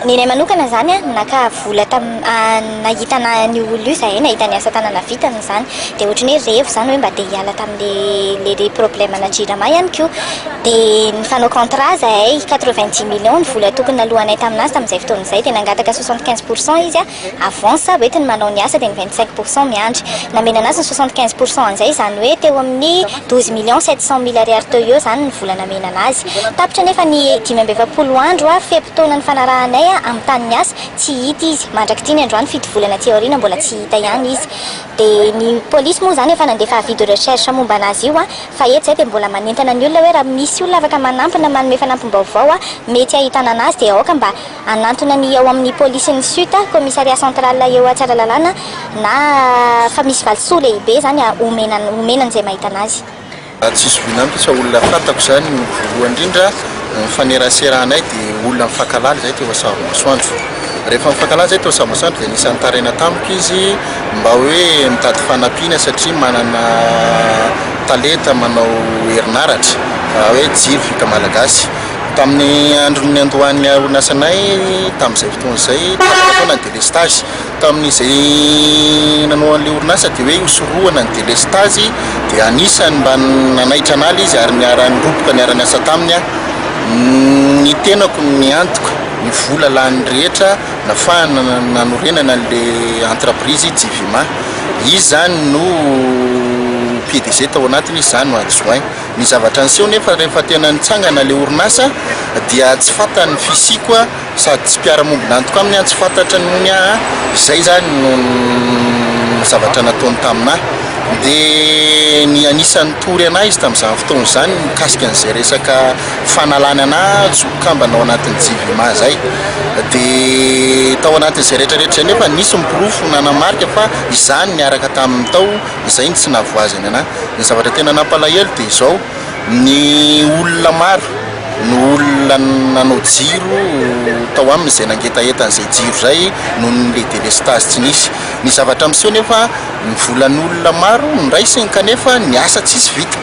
Nenay manokana izany a, naka vola tam nahitana an'io olona io izahay, nahita ny asa tanana vitany izany, dia ohatran'ny hoe revo izany hoe mba te hiala tamin'le le le problème ana jirama ihany koa. Dia nifanao contrat izahay, 90 millions ny vola tokony naloanay tamin'azy tamin'izay fotoana izay, dia nangataka 75% izy a, avance hoentiny manao ny asa dia ny 25% miandry. Namena anazy ny 75% an'izay, izany hoe teo amin'ny 12 millions 700 mille ariary teo eo izany ny vola namena anazy. Tapitra nefa ny 45 andro fe-potoana ny fanarahanay amin'ny tany asa, tsy hita izy. Mandrak'ity ny androany 7 volana aty aoriana, mbola tsy hita ihany izy. Dia ny polisy moa izany efa nandefa avis de recherche momba anazy io, fa eto izay dia mbola manentana ny olona hoe raha misy olona afaka manampy na manome fanampim-baovao mety ahitana anazy, dia aoka mba hanantona ny ao amin'ny polisin'ny SUT, commissariat central eo Tsaralalàna, na fa misy valisoa lehibe zany omena omenan'izay mahita anazy. Tsisy voinamiko fa olona fantako zany. Ny voalohany indrindra mifaneraseranay dia olona mifankalala zay teo Asavomasoandro. Rehefa mifankalala zay teo Asavomasoandro, dia nisan'ny taraina tamiko izy mba hoe mitady fanampiana satria manana talenta manao herinaratra, hoe jiro vita malagasy. Tamin'ny andron'ny andohan'ny orinasanay tamin'izay fotoana izay, tapaka foana ny délestage. Tamin'izay nanao an'ilay orinasa dia hoe hosorohana ny délestage, dia anisany mba nanaitra an'ahy izy ary niara-niroboka, niara-niasa taminy aho. Ny tenako ny antoka ny vola lany rehetra nafahana nanorenana an'le entreprise Jivima. Izy zany no PDG tao anatiny, izy zany no adjoint. Ny zavatra niseho nefa, rehefa tena nitsangana le orinasa, dia tsy fantany ny fisiko a, sady tsy mpiara-mombon'antoka aminy aho, tsy fantatra ny ahy. Izay zany no zavatra nataony taminahy. Dia ny anisan'ny tory anahy izy tamin'izany fotoana izany mikasika an'izay resaka fanalana anahy tsy ho kambana ao anatin'ny Jivima zay. Dia tao anatin'izay rehetrarehetra izay nefa nisy ny porofo nanamarika fa izany niaraka taminy tao izay ny tsy nahavoazany anahy. Ny zavatra tena nampalahelo dia izao: ny olona maro no olona nanao jiro tao aminy izay nangetaheta an'izay jiro zay noho ny le délestage tsy nisy. Ny zavatra miseho nefa, ny volan'olona maro noraisiny kanefa ny asa tsisy vita.